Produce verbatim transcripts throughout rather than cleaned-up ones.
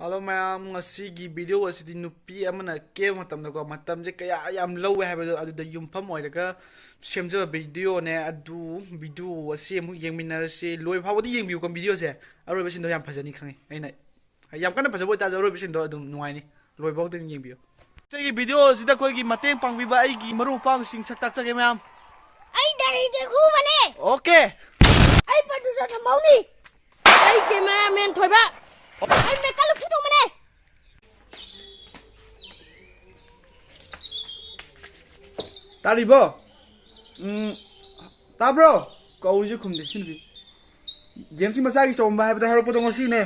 Hello ꯃꯌꯥꯝ, ꯉꯁꯤꯒꯤ video ꯑꯁꯤꯗꯤ ꯅꯨꯄꯤ ꯑꯃꯅ ꯀꯦꯕ ꯃꯇꯝꯗꯀꯣ, ꯃꯇꯝꯁꯦ ꯀꯌꯥ ꯌꯥꯝ ꯂꯧꯋꯦ ꯍꯥꯏꯕꯗꯣ ꯑꯗꯨꯗ ꯌꯨꯝꯐꯝ ꯑꯣꯏꯔꯒ ꯁꯦꯝꯖꯕ ꯚꯤꯗꯤꯑꯣꯅꯦ꯫ ꯑꯗꯨ ꯚꯤꯗꯤꯑꯣ ꯑꯁꯤ ꯑꯃꯨꯛ ꯌꯦꯡꯃꯤꯟꯅꯔꯁꯤ, ꯂꯣꯏꯕ ꯐꯥꯎꯕꯗꯤ ꯌꯦꯡꯕꯤꯌꯨꯀꯣ ꯚꯤꯗꯤꯑꯣꯁꯦ꯫ ꯑꯔꯣꯏꯕꯁꯤꯟꯗꯣ ꯌꯥꯝ ꯐꯖꯅꯤ ꯈꯪꯉꯤ ꯑꯩꯅ, ꯌꯥꯝ ꯀꯟꯅ ꯐꯖꯕ ꯑꯣꯏꯇꯥꯔꯁꯨ ꯑꯔꯣꯏꯕꯁꯤꯟꯗꯣ ꯑꯗꯨꯝ ꯅꯨꯡꯉꯥꯏꯅꯤ, ꯂꯣꯏꯕ ꯐꯥꯎꯗ ꯌꯦꯡꯕꯤꯌꯨ꯫ ꯁꯤꯒꯤ ꯚꯤꯗꯤꯑꯣ ꯑꯁꯤꯗ ꯑꯩꯈꯣꯏꯒꯤ ꯃꯇꯦꯡ ꯄꯥꯡꯕꯤꯕ ꯑꯩꯒꯤ ꯃꯔꯨꯞ ꯃꯄꯥꯡꯁꯤꯡ ꯁꯛ ꯇꯥꯛꯆꯒꯦ ꯃꯌꯥꯝ꯫ ꯑꯩ ꯗꯥꯏꯔꯦꯛꯇꯔ ꯈꯨꯕꯅꯦ꯫ ꯑꯣꯀꯦ꯫ ꯑꯩ ꯄ꯭ꯔꯗ꯭ꯌꯨꯁꯔ ꯅꯝꯍꯧꯅꯤ꯫ ꯑꯩ ꯀꯦꯃꯦꯔꯥꯃꯦꯟ ꯊꯣꯏꯕ꯫ ꯑꯩ ꯃꯦꯀꯜ ꯐꯨꯗꯣꯛꯄꯅꯦ꯫ ꯇꯥꯔꯤꯕꯣ? ꯎꯝ, ꯇꯥꯕ꯭ꯔꯣ? ꯀꯧꯔꯤꯁꯦ ꯈꯨꯝꯗꯦ ꯁꯤ ꯅꯨꯄꯤ꯫ ꯖꯦꯝꯁꯀꯤ ꯃꯆꯥꯒꯤ ꯆꯥꯎꯝꯕ ꯍꯥꯏꯕꯗ ꯍꯥꯏꯔꯛꯄꯗꯣ ꯉꯁꯤꯅꯦ꯫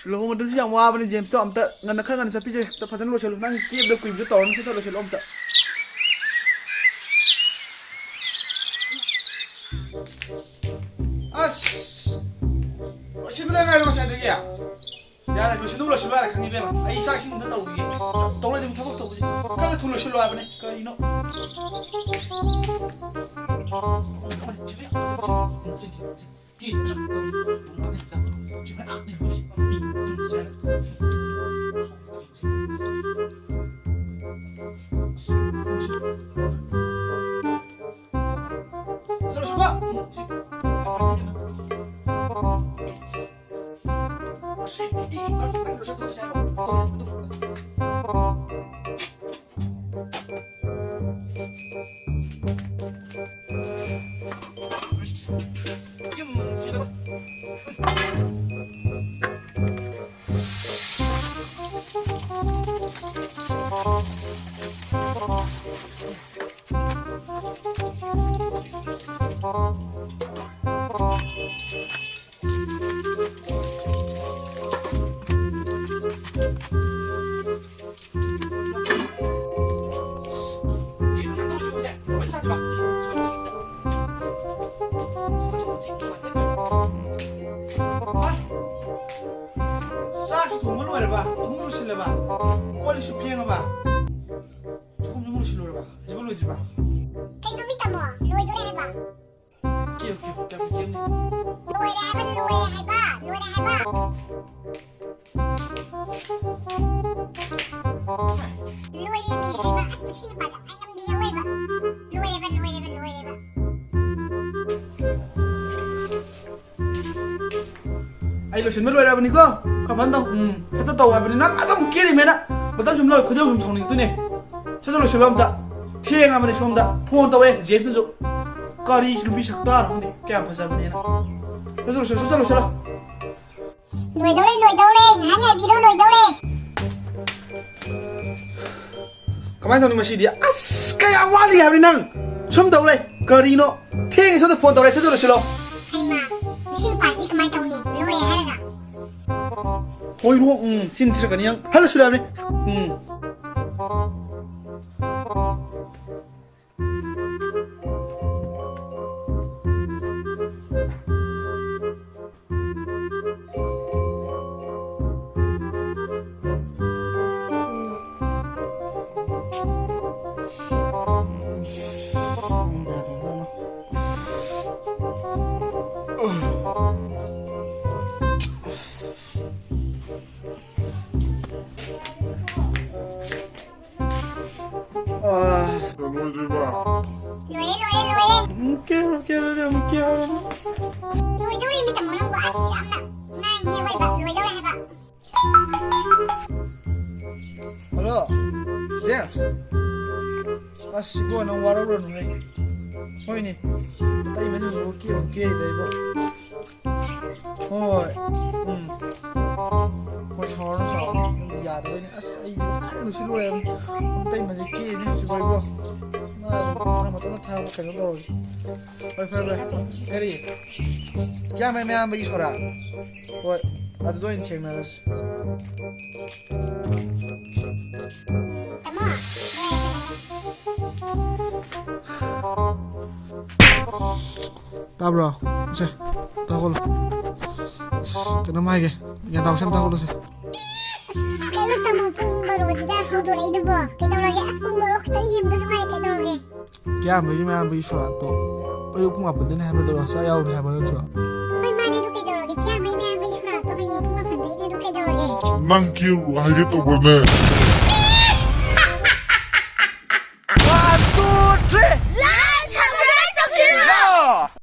ꯂꯨꯍꯣꯡꯕꯗꯨꯁꯨ ꯌꯥꯝ ꯋꯥꯕꯅꯦ, ꯖꯦꯝꯁꯇꯣ ꯑꯝꯇ ꯉꯟꯅ, ꯈꯔ ꯉꯟꯅ ꯆꯠꯄꯤꯁꯦ꯫ ꯑꯝꯇ ꯐꯖꯅ ꯂꯣꯏꯁꯜꯂꯨ꯫ ꯅꯪ ꯀꯦꯕꯗ ꯀꯨꯏꯕꯗꯣ ꯇꯧꯔꯅꯨ, ꯁꯠ ꯁꯠ ꯂꯣꯏꯁꯜꯂꯨ ꯑꯝꯇ꯫ ꯑꯁ! ꯂꯣꯏꯁꯤꯟꯕꯗ ꯉꯥꯏꯔꯣ ꯉꯁꯥꯏꯗꯒꯤ꯫ ꯌꯥꯔꯦ, ꯂꯣꯏꯁꯤꯟꯗꯧ ꯂꯣꯏꯁꯤꯜꯂꯨ ꯌꯥꯔꯦ, ꯈꯪꯉꯤ ꯏꯕꯦꯝꯃ꯫ ꯑꯩ ꯆꯥꯛ ꯏꯁꯤꯡ ꯑꯝꯇ ꯇꯧꯈꯤꯒꯦ꯫ ꯇꯧ ꯂꯩꯗꯤ ꯊꯕꯛ ꯇꯧꯕꯁꯦ꯫ ꯈꯔ ꯊꯨꯅ ꯂꯣꯏꯁꯤꯜꯂꯨ ꯍꯥꯏꯕꯅꯦ꯫ ꯀꯔꯤꯅꯣ? ꯆꯥꯛꯁꯨ ꯊꯣꯡꯕ ꯂꯣꯏꯔꯕ, ꯐꯃꯨꯡꯁꯨ ꯁꯤꯜꯂꯕ, ꯀꯣꯜ ꯂꯤꯛꯁꯨ ꯐꯦꯡꯉꯕ? ꯆꯥꯛꯈꯨꯝꯁꯨ ꯑꯃꯨꯛ ꯂꯣꯏꯁꯤꯜꯂꯨꯔꯕ? ꯍꯧꯖꯤꯛꯐꯥꯎ ꯂꯣꯏꯗ꯭ꯔꯤꯕ? ꯀꯩꯅꯣ ꯃꯤ ꯇꯥꯃꯣ? ꯂꯣꯏꯗꯣꯔꯦ ꯍꯥꯏꯕ? ꯀꯦꯌꯨ, ꯀꯦꯌꯨ, ꯀꯦꯌꯨ, ꯀꯦꯌꯨꯅꯦ꯫ ꯂꯣꯏꯔꯦ ꯍꯥꯏꯕ, ꯂꯣꯏꯔꯦ ꯍꯥꯏꯕ, ꯂꯣꯏꯔꯦ ꯍꯥꯏꯕ꯫ ꯄꯥꯖꯥ ꯉꯥꯏ ꯉꯝꯗꯦ ꯑꯋꯣꯏꯕ꯫ ꯂꯣꯏꯔꯦꯕ, ꯂꯣꯏꯔꯦꯕ, ꯂꯣꯏꯔꯦꯕ꯫ ꯑꯩ ꯂꯣꯏꯁꯤꯟꯕ ꯂꯣꯏꯔꯕꯅꯤꯀꯣ꯫ ꯈꯔ ꯐꯖꯅ ꯇꯧ꯫ ꯎꯝ, ꯁꯠ ꯁꯠ ꯇꯧ ꯍꯥꯏꯕꯅꯤ꯫ ꯅꯪ ꯑꯗꯨꯝ ꯀꯦꯔꯤꯃꯦꯅ꯫ ꯃꯇꯝ ꯁꯨꯝ ꯂꯣꯏ, ꯈꯣꯏꯗꯧ ꯁꯨꯝ ꯁꯥꯎꯅꯤꯡꯉꯛꯇꯣꯏꯅꯦ꯫ ꯁꯠ ꯁꯠ ꯂꯣꯏꯁꯤꯜꯂꯣ ꯑꯝꯇ꯫ ꯊꯦꯡꯉꯕꯅꯤ ꯁꯣꯝꯗ꯫ ꯐꯣꯟ ꯇꯧꯔꯦ ꯖꯦꯝꯁꯅꯁꯨ꯫ ꯀꯔꯤ ꯅꯨꯄꯤ ꯁꯛꯇꯥꯔ ꯈꯪꯗꯦ꯫ ꯀꯌꯥꯝ ꯐꯖꯕꯅꯦꯅ꯫ ꯁꯠ ꯁꯠ ꯂꯣꯏꯁꯤꯜꯂꯣ, ꯁꯠ ꯁꯠ ꯂꯣꯏꯁꯤꯜꯂꯣ꯫ ꯂꯣꯏꯗꯧꯔꯦ, ꯂꯣꯏꯗꯧꯔꯦ, ꯉꯥꯏꯍꯥꯛ ꯉꯥꯏꯕꯤꯔꯣ, ꯂꯣꯏꯗꯧꯔꯦ꯫ ꯀꯃꯥꯏꯅ ꯇꯧꯅꯤ ꯃꯁꯤꯗꯤ? ꯑꯁ, ꯀꯌꯥꯝ ꯋꯥꯠꯂꯤ ꯍꯥꯏꯕꯅꯤ ꯅꯪ? ꯁꯨꯝ ꯇꯧ ꯂꯩ꯫ ꯀꯔꯤꯅꯣ? ꯊꯦꯡꯉꯦ, ꯁꯣꯝꯗ ꯐꯣꯟ ꯇꯧꯔꯦ, ꯁꯠ ꯁꯠ ꯂꯣꯏꯁꯤꯜꯂꯣ꯫ ꯍꯩꯃꯥ, ꯁꯤ ꯅꯨꯄꯥꯁꯤꯗꯤ ꯀꯃꯥꯏꯅ ꯇꯧꯅꯤ? ꯂꯣꯏꯔꯦ ꯍꯥꯏꯔꯒ꯫ ꯍꯣꯏꯔꯣ, ꯎꯝ, ꯆꯤꯟ ꯊꯤꯔꯛꯀꯅꯤ ꯅꯪ꯫ ꯍꯜꯂꯣ, ꯁꯤꯜꯂꯨ ꯍꯥꯏꯕꯅꯤ꯫ ꯎꯝ꯫ ꯑꯥ꯫ ꯂꯣꯏꯗ꯭ꯔꯤꯕ? ꯂꯣꯏꯔꯦ, ꯂꯣꯏꯔꯦ, ꯂꯣꯏꯔꯦ꯫ ꯑꯃꯨꯛ ꯀꯦꯔꯣ, ꯀꯦꯔꯣ, ꯑꯃꯨꯛ ꯀꯦꯔꯣ꯫ ꯂꯣꯏꯗꯧꯔꯦ, ꯃꯤ ꯇꯥꯃꯣ ꯅꯪꯕꯨ꯫ ꯑꯁ, ꯌꯥꯝꯅ ꯉꯥꯡꯉꯦ ꯑꯣꯏꯕ꯫ ꯂꯣꯏꯗꯧꯔꯦ ꯍꯥꯏꯕ꯫ Hello, James. ꯑꯁ, ꯏꯕꯣ, ꯅꯪ ꯋꯥꯔꯧꯔꯅꯨꯍꯦ꯫ ꯍꯣꯏꯅꯦ, ꯑꯇꯩ ꯃꯅꯤꯡꯗꯨꯕꯨ ꯀꯦꯕꯨ ꯀꯦꯔꯤꯗ, ꯏꯕꯣ꯫ ꯍꯣꯏ, ꯎꯝ꯫ ꯍꯣꯏ, ꯁꯥꯎꯔꯅꯨ, ꯁꯥꯎꯔꯅꯨ꯫ ꯌꯨꯝꯗ ꯌꯥꯗꯕꯩꯅꯦ꯫ ꯑꯁ, ꯑꯩꯗꯤ ꯉꯁꯥꯏꯅ ꯂꯣꯏꯁꯤꯜ ꯂꯣꯏꯔꯕꯅꯤ꯫ ꯑꯇꯩ ꯃꯁꯤ ꯀꯦꯔꯤꯅꯦ ꯍꯧꯖꯤꯛ ꯐꯥꯎꯕ꯫ ꯃꯥ, ꯃꯥ ꯃꯇꯣꯝꯇ ꯊꯥꯔꯛꯄ ꯀꯩꯅꯣ ꯇꯧꯔꯒꯦ꯫ ꯍꯣꯏ, ꯐꯔꯦ, ꯐꯔꯦ꯫ ꯀꯔꯤ? ꯀꯌꯥꯝ ꯃꯌꯥꯝꯕꯒꯤ ꯁꯣꯔꯥ? ꯍꯣꯏ, ꯑꯗꯨꯗ ꯑꯣꯏꯅ ꯊꯦꯡꯅꯔꯁꯤ꯫ ꯇꯥꯃꯣ, ꯇꯥꯕ꯭ꯔꯣ? ꯁꯦ, ꯇꯥꯍꯧꯒꯠꯂꯣ꯫ ꯑꯁ, ꯀꯩꯅꯣꯝ ꯍꯥꯏꯒꯦ꯫ ꯒ꯭ꯌꯥꯟ ꯇꯥꯎꯁꯦ, ꯑꯝꯇ ꯍꯧꯒꯠꯂꯣꯁꯦ꯫ ꯑꯁ, ꯀꯩꯅꯣ ꯇꯥꯃꯣ, ꯄꯨꯡ ꯕꯥꯔꯣꯁꯤꯗ ꯍꯧꯗꯣꯔꯛꯏꯗꯨꯕꯣ? ꯀꯩꯗꯧꯔꯒꯦ? ꯑꯁ, ꯄꯨꯡ ꯕꯥꯔꯣ ꯈꯛꯇꯪ ꯍꯦꯟꯕꯗꯁꯨ ꯉꯥꯏꯔꯦ, ꯀꯩꯗꯧꯔꯒꯦ? ꯀꯌꯥꯝꯕꯒꯤ ꯃꯌꯥꯝꯕꯒꯤ ꯁꯣꯔꯥꯠꯇꯣ ꯑꯌꯨꯛ ꯄꯨꯡ ꯃꯥꯄꯟꯗꯅꯦ ꯍꯥꯏꯕꯗꯨꯔꯣ? ꯆꯥꯛ ꯌꯥꯎꯔꯦ ꯍꯥꯏꯕ ꯅꯠꯇ꯭ꯔꯣ? ꯍꯣꯏ, ꯃꯥꯅꯦ, ꯑꯗꯨ ꯀꯩꯗꯧꯔꯒꯦ? ꯀꯌꯥꯝꯕꯒꯤ ꯃꯌꯥꯝꯕꯒꯤ ꯁꯣꯔꯥꯠꯇꯣ ꯍꯌꯦꯡ ꯄꯨꯡ ꯃꯥꯄꯟꯗꯩꯅꯦ, ꯑꯗꯨ ꯀꯩꯗꯧꯔꯒꯦ? ꯅꯪ ꯀꯦꯔꯨ ꯍꯥꯏꯒꯦ ꯇꯧꯕꯅꯦ꯫